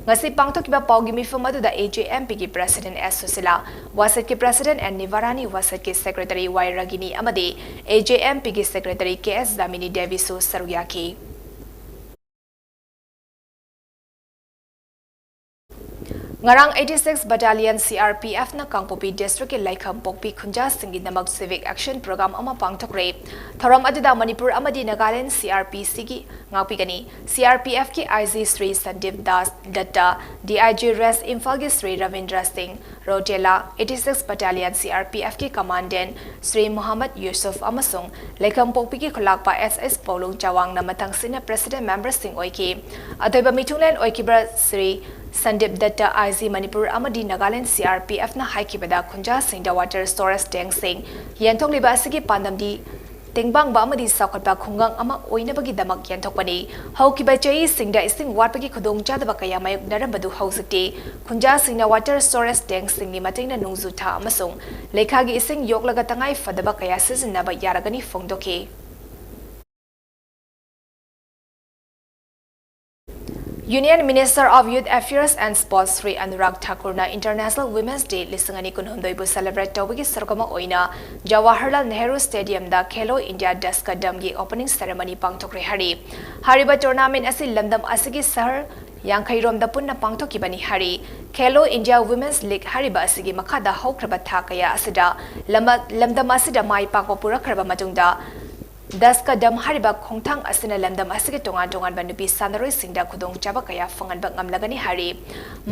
ꯉꯁꯤ ꯄꯥꯡꯊꯣꯛꯈꯤꯕ ꯄꯥꯎꯒꯤ ꯃꯤꯐꯝ ꯑꯗꯨꯗ ꯑꯦ ꯖꯦ ꯑꯦꯝ ꯄꯤꯒꯤ ꯄ꯭ꯔꯦꯁꯤꯗꯦꯟ ꯑꯦꯁ ꯁꯨꯁꯤꯂꯥ, ꯋꯥꯁꯦꯠꯀꯤ ꯄ꯭ꯔꯦꯁꯤꯗꯦꯟ ꯑꯦꯟ ꯅꯤꯚꯥꯔꯥꯅꯤ, ꯋꯥꯁꯦꯠꯀꯤ ꯁꯦꯀ꯭ꯔꯦꯇꯔꯤ ꯋꯥꯏ ꯔꯥꯒꯤꯅꯤ ꯑꯃꯗꯤ ꯑꯦ ꯖꯦ ꯑꯦꯝ ꯄꯤꯒꯤ ꯁꯦꯀ꯭ꯔꯦꯇꯔꯤ ꯀꯦ ꯑꯦꯁ ꯗꯥꯃꯤꯅꯤ ꯗꯦꯕꯤꯁꯨ ꯁꯔꯨꯛ ꯌꯥꯈꯤ꯫ ꯉꯔꯥꯡ eighty-six Battalion C R P F ꯅ ꯀꯥꯡꯄꯣꯛꯄꯤ ꯗꯤꯁꯇ꯭ꯔꯤꯛꯀꯤ ꯂꯩꯈꯝꯄꯣꯛꯄꯤ ꯈꯨꯟꯖꯥꯁꯤꯡꯒꯤꯗꯃꯛ civic action program ꯑꯃ ꯄꯥꯡꯊꯣꯛꯈ꯭ꯔꯦ꯫ ꯊꯧꯔꯝ ꯑꯗꯨꯗ ꯃꯅꯤꯄꯨꯔ ꯑꯃꯗꯤ Nagaland C R P C ꯒꯤ ꯉꯥꯛꯄꯤꯒꯅꯤ꯫ C R P F ꯀꯤ I G Shri Sandeep Das Datta, D I G Rest ꯏꯝꯐꯥꯜꯒꯤ ꯁ꯭ꯔꯤ ꯔꯕꯤꯟꯗ꯭ꯔ ꯁꯤꯡ ꯔꯣꯇꯦꯂꯥ, eighty-six Battalion C R P F ꯀꯤ ꯀꯃꯥꯟꯗꯦꯟ ꯁ꯭ꯔꯤ ꯃꯣꯍꯝꯃꯗ ꯌꯨꯁꯨꯐ ꯑꯃꯁꯨꯡ ꯂꯩꯈꯝꯄꯣꯛꯄꯤꯒꯤ ꯈꯨꯂꯥꯛꯄ S S ꯄꯥꯎꯂꯨꯡ ꯆꯥꯋꯥꯡꯅ ꯃꯊꯪꯁꯤꯠꯅ president memberꯁꯤꯡ ꯑꯣꯏꯈꯤ꯫ ꯑꯊꯣꯏꯕ ꯃꯤꯊꯨꯡꯂꯦꯟ ꯑꯣꯏꯈꯤꯕ ꯁ꯭ꯔꯤ ꯁꯟꯗꯤꯞ ꯗꯠꯇ, ꯑꯥꯏ ꯖꯤ ꯃꯅꯤꯄꯨꯔ ꯑꯃꯗꯤ ꯅꯥꯒꯥꯂꯦꯟ ꯁꯤ ꯑꯥꯔ ꯄꯤ ꯑꯦꯐꯅ ꯍꯥꯏꯈꯤꯕꯗ, ꯈꯨꯟꯖꯥꯁꯤꯡꯗ ꯋꯥꯇꯔ ꯁ꯭ꯇꯣꯔꯦꯖ ꯇꯦꯡꯁꯤꯡ ꯌꯦꯟꯊꯣꯛꯂꯤꯕ ꯑꯁꯤꯒꯤ ꯄꯥꯟꯗꯝꯗꯤ ꯇꯦꯡꯕꯥꯡꯕ ꯑꯃꯗꯤ ꯆꯥꯎꯈꯠꯄ ꯈꯨꯡꯒꯪ ꯑꯃ ꯑꯣꯏꯅꯕꯒꯤꯗꯃꯛ ꯌꯦꯟꯊꯣꯛꯄꯅꯤ꯫ ꯍꯧꯈꯤꯕ ꯆꯍꯤꯁꯤꯡꯗ ꯏꯁꯤꯡ ꯋꯥꯠꯄꯒꯤ ꯈꯨꯗꯣꯡꯆꯥꯗꯕ ꯀꯌꯥ ꯃꯥꯌꯣꯛꯅꯔꯝꯕꯗꯨ ꯍꯧꯖꯤꯛꯇꯤ ꯈꯨꯟꯖꯥꯁꯤꯡꯅ ꯋꯥꯇꯔ ꯁ꯭ꯇꯣꯔꯦꯖ ꯇꯦꯡꯁꯤꯡꯒꯤ ꯃꯇꯦꯡꯅ ꯅꯣꯡꯖꯨ ꯊꯥ ꯑꯃꯁꯨꯡ ꯂꯩꯈꯥꯒꯤ ꯏꯁꯤꯡ ꯌꯣꯛꯂꯒ ꯇꯉꯥꯏ ꯐꯗꯕ ꯀꯌꯥ ꯁꯤꯖꯤꯟꯅꯕ ꯌꯥꯔꯒꯅꯤ ꯐꯣꯡꯗꯣꯛꯈꯤ꯫ Union Minister of Youth Affairs and Sports Shri Anurag ꯊꯥꯀꯨꯔꯅ International Women's Day ꯂꯤꯁꯤꯡ ꯑꯅꯤ ꯀꯨꯟꯍꯨꯝꯗꯣꯏꯕꯨ celebrate ꯇꯧꯕꯒꯤ ꯁꯔꯨꯛ ꯑꯃ ꯑꯣꯏꯅ ꯖꯋꯥꯍꯔꯂꯥꯜ ꯅꯦꯍꯔꯨ ꯁ꯭ꯇꯦꯗꯤꯌꯝꯗ ꯈꯦꯂꯣ ꯏꯟꯗꯤꯌꯥ ꯗꯁ ꯀꯗꯝꯒꯤ opening ceremony ꯄꯥꯡꯊꯣꯛꯈ꯭ꯔꯦ ꯍꯥꯏꯔꯤ꯫ ꯍꯥꯏꯔꯤꯕ tournament ꯑꯁꯤ ꯂꯝꯗꯝ ꯑꯁꯤꯒꯤ ꯁꯍꯔ ꯌꯥꯡꯈꯩ ꯔꯣꯝꯗ ꯄꯨꯟꯅ ꯄꯥꯡꯊꯣꯛꯈꯤꯕꯅꯤ ꯍꯥꯏꯔꯤ꯫ ꯈꯦꯂꯣ ꯏꯟꯗꯤꯌꯥ Women's League ꯍꯥꯏꯔꯤꯕ ꯑꯁꯤꯒꯤ ꯃꯈꯥꯗ ꯍꯧꯈ꯭ꯔꯕ ꯊꯥ ꯀꯌꯥ ꯑꯁꯤꯗ ꯂꯝ-, ꯂꯝꯗꯝ ꯑꯁꯤꯗ ꯃꯥꯏ ꯄꯥꯛꯄ ꯄꯨꯔꯛꯈ꯭ꯔꯕ ꯃꯇꯨꯡꯗ, ꯗꯁ ꯀꯗꯝ ꯍꯥꯏꯔꯤꯕ ꯈꯣꯡꯊꯥꯡ ꯑꯁꯤꯅ ꯂꯝꯗꯝ ꯑꯁꯤꯒꯤ ꯇꯣꯉꯥꯟ ꯇꯣꯉꯥꯟꯕ ꯅꯨꯄꯤ ꯁꯥꯟꯅꯔꯣꯏꯁꯤꯡꯗ ꯈꯨꯗꯣꯡꯆꯥꯕ ꯀꯌꯥ ꯐꯪꯍꯟꯕ ꯉꯝꯂꯒꯅꯤ ꯍꯥꯏꯔꯤ꯫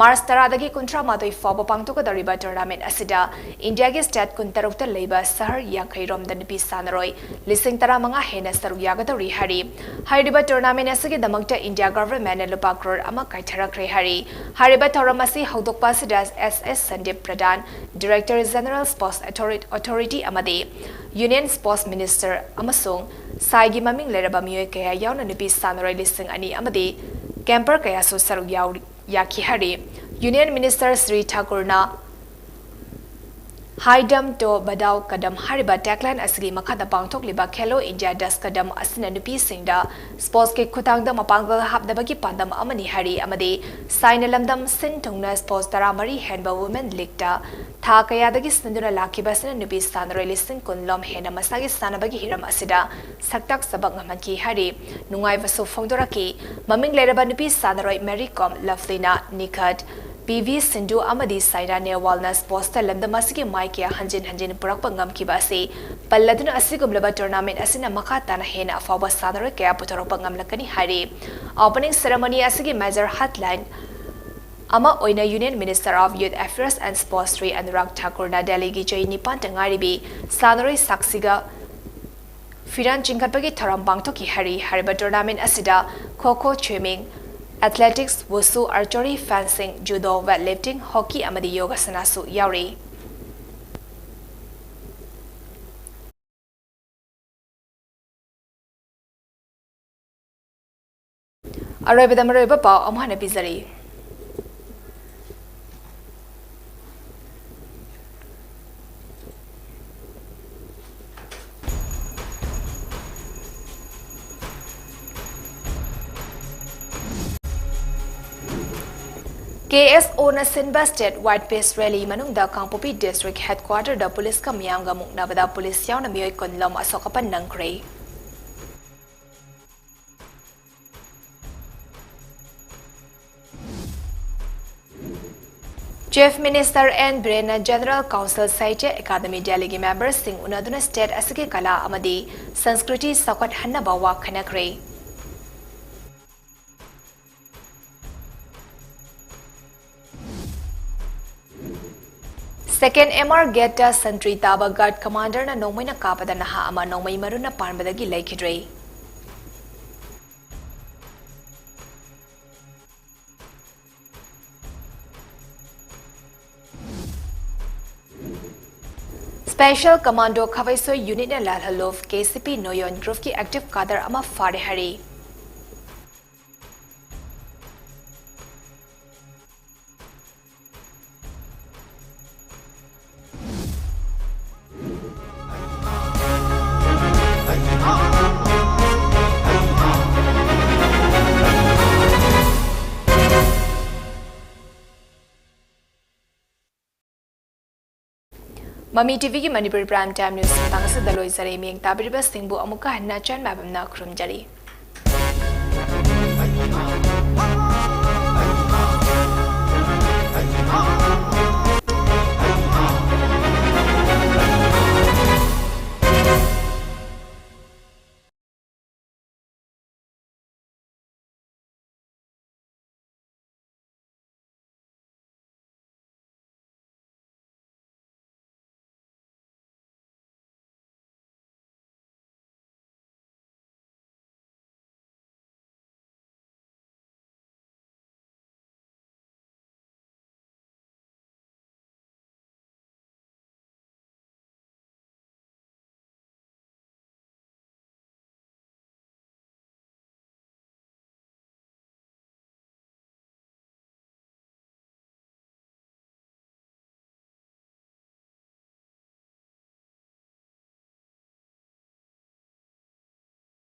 ꯃꯥꯔꯆ ꯇꯔꯥꯗꯒꯤ ꯀꯨꯟꯊ꯭ꯔꯥ ꯃꯥꯊꯣꯏ ꯐꯥꯎꯕ ꯄꯥꯡꯊꯣꯛꯀꯗꯧꯔꯤꯕ tournament ꯑꯁꯤꯗ ꯏꯟꯗꯤꯌꯥꯒꯤ state ꯀꯨꯟꯇꯔꯨꯛꯇ ꯂꯩꯕ ꯁꯍꯔ ꯌꯥꯡꯈꯩ ꯔꯣꯝꯗ ꯅꯨꯄꯤ ꯁꯥꯟꯅꯔꯣꯏ ꯂꯤꯁꯤꯡ ꯇꯔꯥꯃꯉꯥ ꯍꯦꯟꯅ ꯁꯔꯨꯛ ꯌꯥꯒꯗꯧꯔꯤ ꯍꯥꯏꯔꯤ꯫ ꯍꯥꯏꯔꯤꯕ tournament ꯑꯁꯤꯒꯤꯗꯃꯛꯇ ꯏꯟꯗꯤꯌꯥ government ꯅ ꯂꯨꯄꯥ ꯀ꯭ꯔꯣꯔ ꯑꯃ ꯀꯥꯏꯊꯔꯛꯈ꯭ꯔꯦ ꯍꯥꯏꯔꯤ꯫ ꯍꯥꯏꯔꯤꯕ ꯊꯧꯔꯝ ꯑꯁꯤ ꯍꯧꯗꯣꯛꯄ ꯑꯁꯤꯗ ꯑꯦꯁ ꯑꯦꯁ ꯁꯟꯗꯤꯞ ꯄ꯭ꯔꯙꯥꯟ, Director General Sports Authority, Authority ꯑꯃꯗꯤ Union Sports Minister ꯑꯃꯁꯨꯡ ꯁꯥꯏꯒꯤ ꯃꯃꯤꯡ ꯂꯩꯔꯕ ꯃꯤꯑꯣꯏ ꯀꯌꯥ ꯌꯥꯎꯅ ꯅꯨꯄꯤ ꯁꯥꯟꯅꯔꯣꯏ ꯂꯤꯁꯤꯡ ꯑꯅꯤ ꯑꯃꯗꯤ camper ꯀꯌꯥꯁꯨ ꯁꯔꯨꯛ ꯌꯥꯎꯔꯤ, ꯌꯥꯈꯤ ꯍꯥꯏꯔꯤ꯫ Union Minister ꯁ꯭ꯔꯤ ꯊꯥꯀꯨꯔꯅ ꯍꯥꯏ ꯗꯝ ꯇꯣ ꯕꯗꯥꯎ ꯀꯗꯝ ꯍꯥꯏꯔꯤꯕ tagline ꯑꯁꯤꯒꯤ ꯃꯈꯥꯗ ꯄꯥꯡꯊꯣꯛꯂꯤꯕ ꯈꯦꯂꯣ ꯏꯟꯗꯤꯌꯥ ꯗꯁ ꯀꯗꯝ ꯑꯁꯤꯅ ꯅꯨꯄꯤꯁꯤꯡꯗ sports ꯀꯤ ꯈꯨꯠꯊꯥꯡꯗ ꯃꯄꯥꯡꯒꯜ ꯍꯥꯞꯅꯕꯒꯤ ꯄꯥꯟꯗꯝ ꯑꯃꯅꯤ ꯍꯥꯏꯔꯤ ꯑꯃꯗꯤ ꯁꯥꯏꯅ ꯂꯝꯗꯝ ꯁꯤꯟ ꯊꯨꯡꯅ sports ꯇꯔꯥꯃꯔꯤ ꯍꯦꯟꯕ Women League ꯇ ꯊꯥ ꯀꯌꯥꯗꯒꯤ ꯁꯤꯟꯗꯨꯅ ꯂꯥꯛꯈꯤꯕ ꯑꯁꯤꯅ ꯅꯨꯄꯤ ꯁꯥꯟꯅꯔꯣꯏ ꯂꯤꯁꯤꯡ ꯀꯨꯟ ꯂꯣꯝ ꯍꯦꯟꯅ ꯃꯁꯥꯒꯤ ꯁꯥꯟꯅꯕꯒꯤ ꯍꯤꯔꯝ ꯑꯁꯤꯗ ꯁꯛ ꯇꯥꯛꯆꯕ ꯉꯝꯍꯟꯈꯤ ꯍꯥꯏꯔꯤ꯫ ꯅꯨꯡꯉꯥꯏꯕꯁꯨ ꯐꯣꯡꯗꯣꯔꯛꯈꯤ꯫ ꯃꯃꯤꯡ ꯂꯩꯔꯕ ꯅꯨꯄꯤ ꯁꯥꯟꯅꯔꯣꯏ ꯃꯦꯔꯤ ꯀꯣꯝ, ꯂꯚꯂꯤꯅꯥ, ꯅꯤꯈꯠ, ꯄꯤ ꯚꯤ ꯁꯤꯟꯙꯨ ꯑꯃꯗꯤ ꯁꯥꯏꯅꯥ ꯅꯦꯍꯋꯥꯜꯅ sports ꯇ ꯂꯝꯗꯝ ꯑꯁꯤꯒꯤ ꯃꯥꯏ ꯀꯌꯥ ꯍꯟꯖꯤꯟ ꯍꯟꯖꯤꯟ ꯄꯨꯔꯛꯄ ꯉꯝꯈꯤꯕ ꯑꯁꯤ ꯄꯜꯂꯗꯨꯅ ꯑꯁꯤꯒꯨꯝꯂꯕ tournament ꯑꯁꯤꯅ ꯃꯈꯥ ꯇꯥꯅ ꯍꯦꯟꯅ ꯑꯐꯥꯎꯕ ꯁꯥꯟꯅꯔꯣꯏ ꯀꯌꯥ ꯄꯨꯊꯣꯔꯛꯄ ꯉꯝꯂꯛꯀꯅꯤ ꯍꯥꯏꯔꯤ꯫ Opening ceremony ꯑꯁꯤꯒꯤ major headline ꯑꯃ ꯑꯣꯏꯅ Union Minister of Youth Affairs and Sports Shri Anurag ꯊꯥꯀꯨꯔꯅ ꯗꯦꯜꯂꯤꯒꯤ ꯆꯍꯤ ꯅꯤꯄꯥꯟꯇ ꯉꯥꯏꯔꯤꯕꯤ ꯁꯥꯟꯅꯔꯣꯏ ꯁꯥꯛꯁꯤꯒ ꯐꯤꯔꯥꯟ ꯆꯤꯡꯈꯠꯄꯒꯤ ꯊꯧꯔꯝ ꯄꯥꯡꯊꯣꯛꯈꯤ ꯍꯥꯏꯔꯤ꯫ ꯍꯥꯏꯔꯤꯕ tournament ꯑꯁꯤꯗ ꯈꯣ ꯈꯣ, swimming, Athletics, Wushu, Archery, Fencing, Judo, Weightlifting, Hockey ꯑꯃꯗꯤ Yogasanaꯁꯨ ꯌꯥꯎꯔꯤ꯫ ꯑꯔꯣꯏꯕꯗ ꯃꯔꯨꯑꯣꯏꯕ ꯄꯥꯎ ꯑꯃꯨꯛ ꯍꯟꯅ ꯄꯤꯖꯔꯤ꯫ KSOꯅ ꯁꯤꯟꯕ State Wide Peace Rally ꯃꯅꯨꯡꯗ ꯀꯥꯡꯄꯣꯛꯄꯤ District Headquarterꯗ ꯄꯨꯂꯤꯁꯀ ꯃꯤꯌꯥꯝꯒ ꯃꯨꯛꯅꯕꯗ ꯄꯨꯂꯤꯁ ꯌꯥꯎꯅ ꯃꯤꯑꯣꯏ ꯀꯨꯟ ꯂꯣꯝ ꯑꯁꯣꯛ ꯑꯄꯟ ꯅꯪꯈ꯭ꯔꯦ꯫ Chief Minister N ꯕꯤꯔꯦꯟꯅ General Council Sahitya Academy Delhiꯒꯤ memberꯁꯤꯡ ꯎꯅꯗꯨꯅ state ꯑꯁꯤꯒꯤ ꯀꯂꯥ ꯑꯃꯗꯤ ꯁꯪꯁꯀ꯭ꯔꯤꯇꯤ ꯆꯥꯎꯈꯠꯍꯟꯅꯕ ꯋꯥ ꯈꯟꯅꯈ꯭ꯔꯦ꯫ Second MR Gateꯇ ꯁꯟꯇ꯭ꯔꯤ ꯇꯥꯕ Guard Commanderꯅ ꯅꯣꯡꯃꯩꯅ ꯀꯥꯞꯄꯗ ꯅꯍꯥ ꯑꯃ ꯅꯣꯡꯃꯩ ꯃꯔꯨꯅ ꯄꯥꯟꯕꯗꯒꯤ ꯂꯩꯈꯤꯗ꯭ꯔꯦ꯫ Special Commando ꯈꯥꯕꯩꯁꯣꯏ unitꯅ ꯂꯥꯜꯍꯜꯂꯨꯞ KCP ꯅꯣꯌꯣꯟ groupꯀꯤ active cadre ꯑꯃ ꯐꯥꯔꯦ ꯍꯥꯏꯔꯤ꯫ ꯃꯃꯤ TVꯒꯤ ꯃꯅꯤꯄꯨꯔꯤ Prime Time News ꯃꯇꯥꯡ ꯑꯁꯤꯗ ꯂꯣꯏꯖꯔꯦ꯫ ꯃꯤꯠꯌꯦꯡ ꯇꯥꯕꯤꯔꯤꯕꯁꯤꯡꯕꯨ ꯑꯃꯨꯛꯀ ꯍꯟꯅ ꯆꯟ ꯃꯥꯏꯕꯝꯅ ꯈꯨꯔꯨꯝꯖꯔꯤ꯫